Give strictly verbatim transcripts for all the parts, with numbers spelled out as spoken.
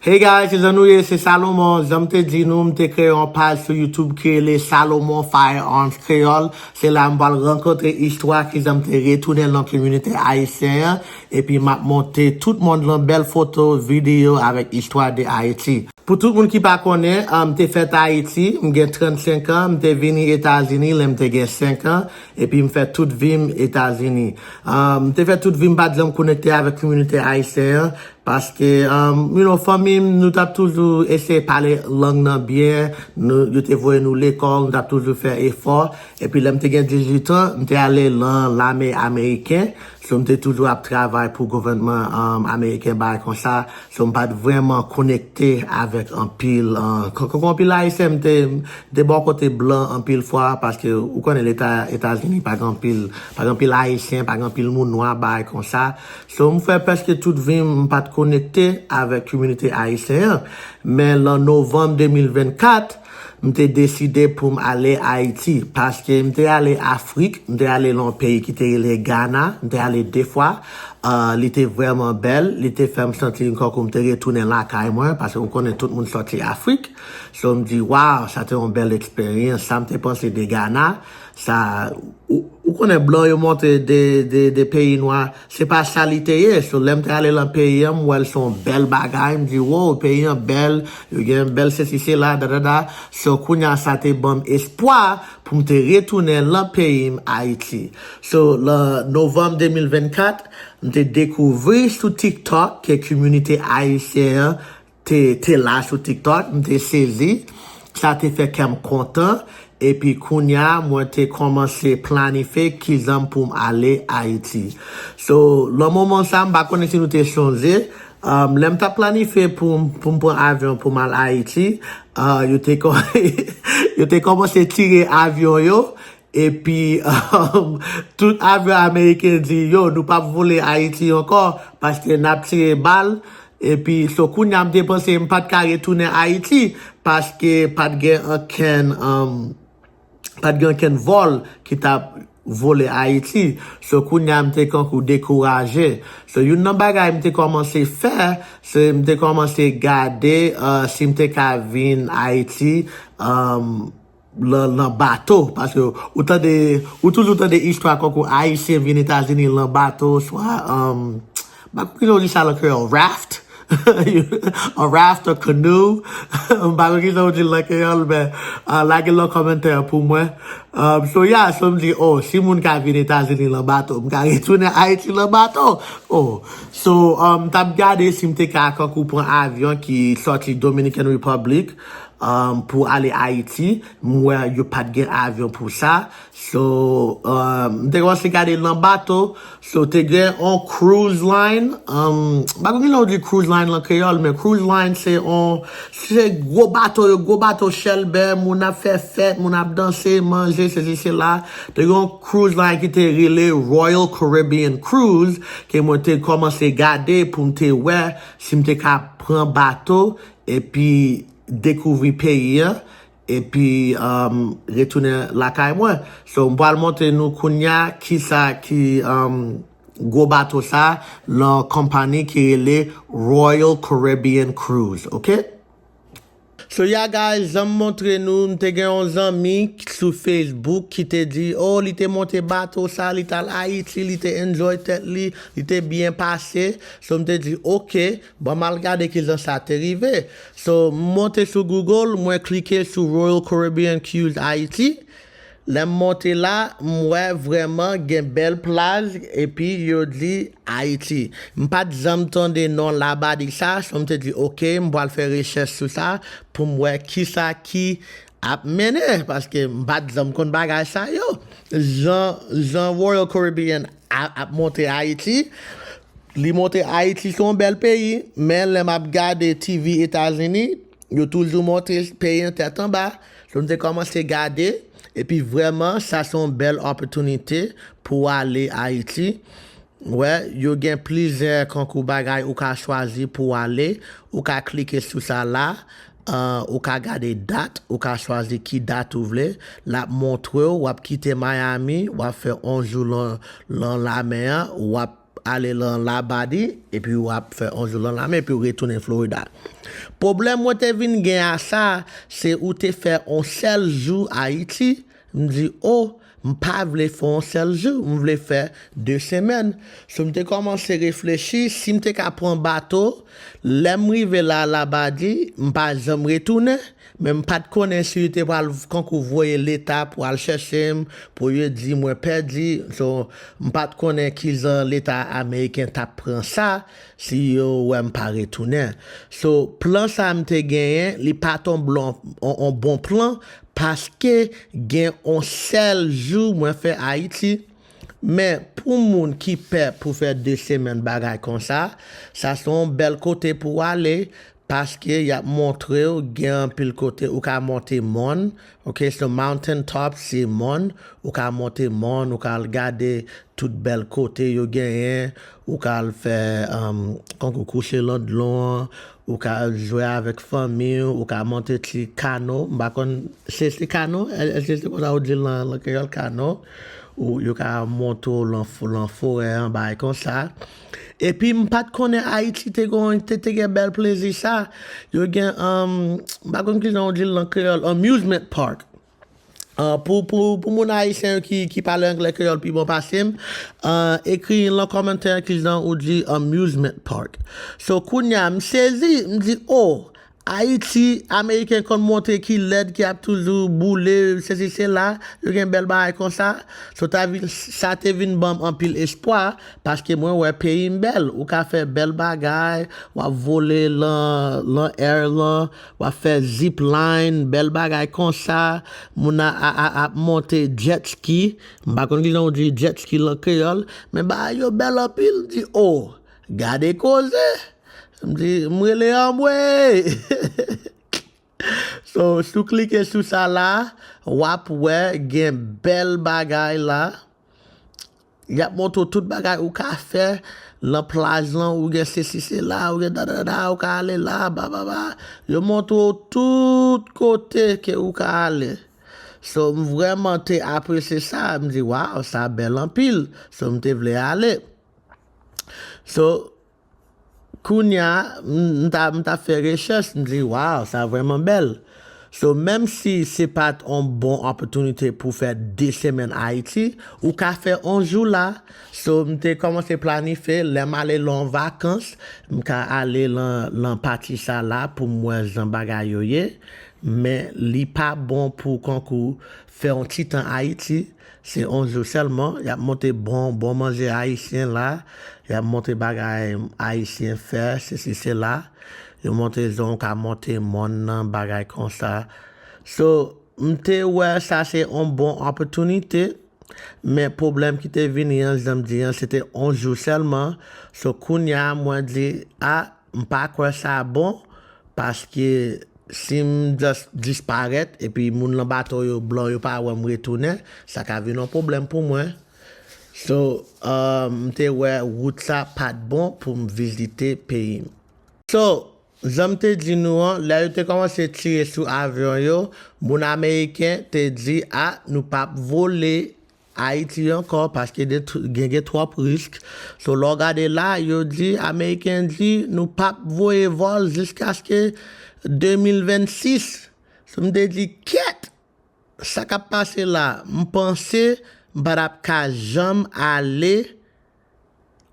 Hey guys, se jan nou ye, se Salomon. Jan m te di nou, m te kreye yon paj sou YouTube ki rele Salomon Firearms Creole. Se la m pral rakonte istwa kijan m te retounen nan kominote ayisyen an, epi m ap monte tout mond lan bèl foto, videyo avèk istwa de Ayiti. Pou tout moun ki pa konnen, um, m te fèt Ayiti, m gen trannsenk an, m te vini Etazini lè m te gen senk an, epi m fè tout vi m Etazini. Um, m te fè tout vi m pa t janm konekte avèk kominote ayisyen an, paske, um, you know, fanmi m, nou t ap toujou eseye pale lang nan byen, nou, yo te voye nou lekòl, nou t ap toujou fè efò, epi lè m te gen dizuit an, m te ale lan lame ameriken, so m te toujou ap travay pou gouvènman, um, ameriken, bagay konsa. So, m pa t vrèman konekte avèk anpil, uh, kon, kon, anpil Ayisyen, m te, m te bò kote blan anpil fwa, paske ou konnen leta Etazini pa gen anpil, pa gen anpil Ayisyen, pa gen anpil moun nwa, bagay konsa. So, m fè prèske tout vi m, m pa t konekte avèk kominote ayisyen an. Men lan novanm de mil vennkat, m te deside pou m ale Ayiti, paske m te ale Afrik, m te ale lan yon peyi ki te rele Ghana, m te ale de fwa. Uh, li te vrèman bèl, li te fè m santi m tankou m te retounen lakay mwen, paske ou konnen tout moun sòti Afrik. So, m di, waw, sa te yon bèl eksperyans. Sa m te panse de Ghana, sa, ou, ou konnen blan yo monte de, de, de peyi nwa, se pa sa li te ye. So, lè m te ale lan peyi an, m wè l se yon bèl bagay, m di, wow, peyi an bèl, yo gen bèl sesi, sela, dadada. So, kounye a, sa te ban m espwa pou m te retounen lan peyi m, Ayiti. So, lan novanm de mil vennkat, m te dekouvri sou TikTok ke kominote ayisyen an te, te la sou TikTok, m te sezi. Sa te fè kè m kontan. Epi kounye a, mwen te kòmanse planifye kijan pou m ale Ayiti. So, lan moman sa, m pa konnen si nou te sonje, um, lè m t ap planifye pou, m- pou m pran avyon pou m al Ayiti, uh, yo te kò- yo te kòmanse tire avyon yo. Epi, um, tout avyon ameriken di, yo, nou p ap vole Ayiti ankò, paske n ap tire bal. Epi, so, kounye a, m te panse m pa t ka retounen Ayiti, paske pa t gen ankenn, um, pa t gen ankenn vòl ki t ap vole Ayiti. So, kounye a, m te kankou dekouraje. So, youn nan bagay m te kòmanse fè, se m te kòmanse gade, uh, si m te ka vin Ayiti, um, lan, lan bato, paske ou tande, ou toujou tande istwa kankou Ayisyen vin Etazini lan bato, swa, um, m pa konn kijan yo di sa lan kreyòl, raft? A raft, a canoe? M pa konn kijan yo di l lan kreyòl, men, uh, lage l lan kòmantè pou mwen. Um, so, yeah, so m di, oh, si moun ka vin Etazini lan bato, m ka retounen Ayiti lan bato. Oh, so, um, m t ap gade si m te ka kankou pran avyon ki sòti Dominican Republic, um, pou ale Ayiti. M wè yo pa t gen avyon pou sa. So, um, m te kòmanse gade lan bato. So, te gen on cruise line. Um, m pa konn kijan yo di cruise line lan kreyòl, men cruise line se on, se gwo bato yo, gwo bato chèlbè, moun ap fè fèt, moun ap danse, manje, sesi, sela. Te gen on cruise line ki te rele Royal Caribbean Cruise, ke mwen te kòmanse gade pou m te wè si m te ka pran bato, epi dekouvri peyi an, epi, um, retounen lakay mwen. So, m pral montre nou kounye a kisa ki, um, gwo bato sa, lan konpayi ki rele Royal Caribbean Cruise, ok? So, yeah, guys, jan m montre nou, m te gen yon zanmi sou Facebook ki te di, oh, li te monte bato sa, li t al Ayiti, li te enjoy tèt li, li te byen pase. So, m te di, ok, ban m al gade kijan sa te rive. So, m monte sou Google, mwen klike sou Royal Caribbean Cruise Haiti. Lè m monte la, m wè vrèman gen bèl plaj, epi yo di Ayiti. M pa t janm tande non Labadi sa, so m te di, ok, m pral fè rechèch sou sa pou m wè kisa ki ap mennen, paske m pa t janm konn bagay sa yo. Jan, jan Royal Caribbean a- ap monte Ayiti, li montre Ayiti se yon bèl peyi, men lè m ap gade T V Etazini, yo toujou montre peyi an tèt anba. So, m te kòmanse gade, epi vrèman, sa se yon bèl opòtinite pou w ale Ayiti. Wè, yo gen plizyè kankou bagay ou ka chwazi pou w ale. Ou ka klike sou sa la. Uh, ou ka gade dat, ou ka chwazi ki dat ou vle. L ap montre w, w ap kite Miami, w ap fè yon jou lan, lan lamè an, w ap ale lan Labadi, epi w ap fè yon jou lan lamè, epi w retounen Florida. Pwoblèm mwen te vin gen a sa, se ou te fè yon sèl jou Ayiti, m di, o, m pa vle fè yon sèl jou, m vle fè de semèn. So, m te kòmanse reflechi, si m te ka pran bato, lè m rive la, Labadi, m pa janm retounen, men m pa t konnen si yo te pral kankou voye leta pou al chèche m, pou yo di mwen pèdi. So, m pa t konnen kijan leta ameriken t ap pran sa, si yo wè m pa retounen. So, plan sa m te genyen, li pa t on, on, on bon plan, paske gen on sèl jou mwen fè Ayiti. Men pou moun ki pè pou fè de semèn bagay konsa, sa se yon bèl kote pou w ale, paske y ap montre w gen anpil kote ou ka monte mòn, ok, so mountain top se mòn, ou ka monte mòn, ou ka al gade tout bèl kote yo genyen, ou ka al fè, um, kankou kouche lan dlo an, ou ka al jwe avèk fanmi w, ou ka monte ti kano, m pa konn, se, se kano? Èske se konsa ou di l lan, lan kreyòl, kano? Ou yo ka monte w lan, fo- lan forè an, bagay konsa. Epi m pa t konnen Ayiti te gon, te, te gen bèl plezi sa. Yo gen, um, m pa konn kijan ou di l lan kreyòl, amusement park. Uh, pou, pou, pou moun ayisyen yo ki, ki pale anglè kreyòl pi bon pase m, uh, ekri lan kòmantè kijan ou di amusement park. So, kounye a, m sezi, m di, o, Ayiti, ameriken konn montre ki lèd, ki ap toujou boule, sesi, sela, yo gen bèl bagay konsa. So, ta vin, sa te vin ban m anpil espwa, paske mwen wè peyi m bèl. Ou ka fè bèl bagay, w ap vole lan, lan air lan, w ap fè zip line, bèl bagay konsa. Moun a, a, a, ap monte jet ski. M pa konn kijan ou di jet ski lan kreyòl, men bagay yo bèl anpil. M di, o, gade koze! M di, m rele anmwe! So, si w klike sou sa la, w ap wè gen bèl bagay la. Y ap montre w tout bagay ou ka fè lan plaj lan, ou gen sesi, sela, ou gen dadada, ou ka ale la, bababa. Yo montre w tout kote ke ou ka ale. So, m vrèman te apresye sa. M di, waw, sa bèl anpil. So, m te vle ale. So, kounye a, m, m ta, m ta fè rechèch, m di, waw, sa vrèman bèl. So, menm si se pa t on bon opòtinite pou fè de semèn Ayiti, ou ka fè on jou la. So, m te kòmanse planifye, lè m ale lan vakans, m ka ale lan, lan pati sa la pou m wè jan bagay yo ye. Men li pa bon pou kankou fè on ti tan Ayiti. Se on jou sèlman, y ap monte bon, bon manje ayisyen la, y ap monte bagay ayisyen fè, sesi, sela. Yo montre jan w ka monte mòn nan, bagay konsa. So, m te wè sa se on bon opòtinite, men pwoblèm ki te vini an, jan m di an, se te on jou sèlman. So, kounye a, mwen di, a, m pa kwè sa bon, paske si m just disparèt, epi moun lan bato yo, blan yo pa wè m retounen, sa ka vin yon pwoblèm pou mwen. So, uh, m te wè wout sa pa t bon pou m vizite peyi m. So, jan m te di nou an, lè yo te kòmanse tire sou avyon yo, moun ameriken te di, a, nou p ap vole Ayiti ankò, paske de, gen, gen twòp risk. So, lè w gade la, yo di, ameriken di, nou p ap voye vòl jiskaske de mil vennsis. So, m te di, kèt! Sa k ap pase la, m panse m pa t ap ka janm ale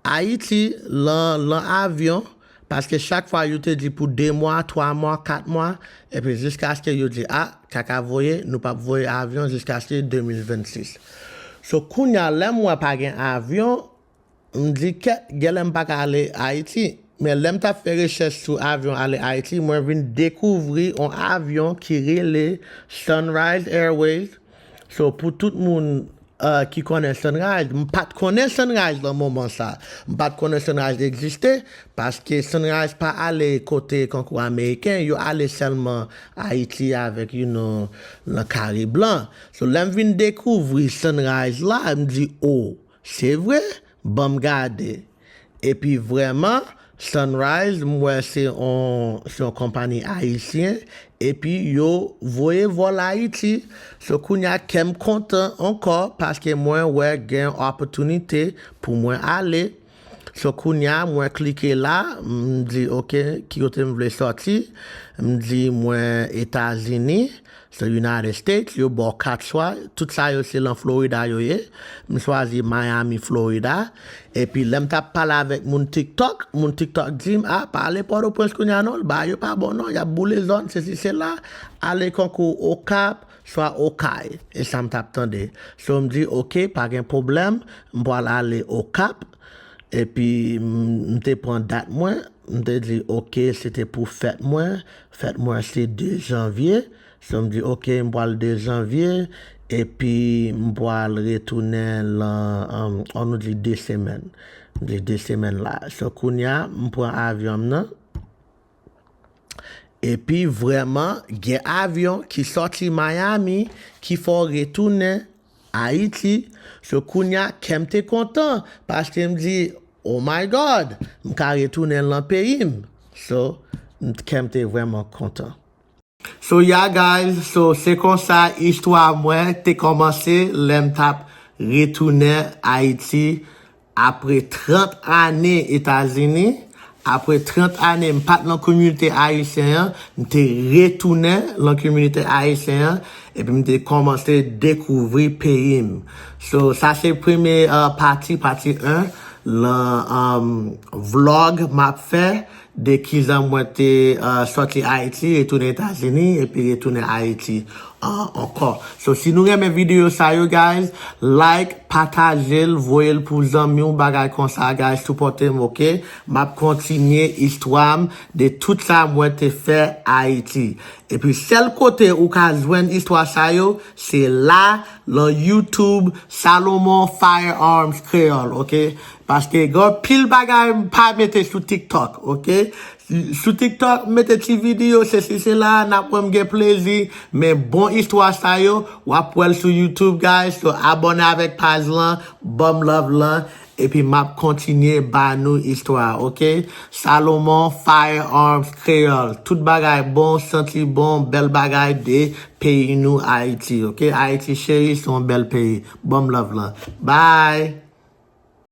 Ayiti lan, lan avyon, paske chak fwa yo te di pou de mwa, twa mwa, kat mwa, epi jiskaske yo di, a, kaka voye, nou p ap voye avyon jiskaske de mil vennsis. So, kounye a, lè m wè pa gen avyon, m di, kèt, genlè m pa ka ale Ayiti. Men lè m t ap fè rechèch sou avyon ale Ayiti, mwen vin dekouvri yon avyon ki rele Sunrise Airways. So, pou tout moun, uh, ki konnen Sunrise, m pa t konnen Sunrise lan moman sa. M pa t konnen Sunrise egziste, paske Sunrise pa ale kote kankou ameriken, yo ale sèlman Ayiti avèk, you know, lan Karib lan. So, lè m vin dekouvri Sunrise la, m di, o, se vre, ban m gade. Epi vrèman, Sunrise, m wè se yon, se yon konpayi ayisyen, epi yo voye vòl Ayiti. So, kounye a, kè m kontan ankò, paske mwen wè gen opòtinite pou mwen ale. So, kounye a, mwen klike la, m di, ok, ki kote m vle sòti? M di, mwen Etazini, so United States, yo ba w kat chwa, tout sa yo se lan Florida yo ye. M chwazi Miami, Florida. Epi, lè m t ap pale avèk moun TikTok, moun TikTok di m, a, pa ale Pòtoprens kounye a non, bagay yo pa bon non, y ap boule zòn, sesi, sela, ale kankou Okap, swa Okay, e sa m t ap tande. So, m di, ok, pa gen pwoblèm, m pral ale Okap. Epi, m, m te pran dat mwen, m te di, ok, se te pou fèt mwen. Fèt mwen, se de janvye. So, m di, ok, m pral de janvye. Epi, m pral retounen lan, um, ann nou di de semèn. M di de semèn la. So, kounye a, m pran avyon m nan. Epi vrèman, gen avyon ki sòti Miami, ki fè w retounen Ayiti. So, kounye a, kè m te kontan, paske m di, oh my God, m ka retounen lan peyi m. So, m, kè m te vrèman kontan. So, yeah, guys, so, se konsa istwa mwen te kòmanse lè m t ap retounen Ayiti apre trant ane Etazini, apre trant ane m pa t nan kominote ayisyen an, m te retounen nan kominote ayisyen an, epi m te kòmanse dekouvri peyi m. So, sa se premye, uh, pati, pati en, lan, um, vlog m ap fè de kijan mwen te, uh, sòti Ayiti, retounen Etazini, epi retounen Ayiti, uh, ankò. So, si nou renmen videyo sa yo, guys, like, pataje l, voye l pou zanmi w, bagay konsa, guys, sipòte m, ok? M ap kontinye istwa m de tout sa mwen te fè Ayiti. Epi sèl kote ou ka jwenn istwa sa yo, se la, lan YouTube, Salomon Firearms Creole, ok? Paske gen anpil bagay m pa mete sou TikTok, ok? Sou TikTok, m mete ti videyo, sesi, sela, n ap wè m gen plezi, men bon istwa sa yo, w ap wè l sou YouTube, guys. So, abòne avèk paj lan, ban m love lan, epi m ap kontinye ba nou istwa, ok? Salomon Firearms Creole. Tout bagay bon, santi bon, bèl bagay de peyi nou, Ayiti, ok? Ayiti cheri, se yon bèl peyi. Ban m love lan. Bye!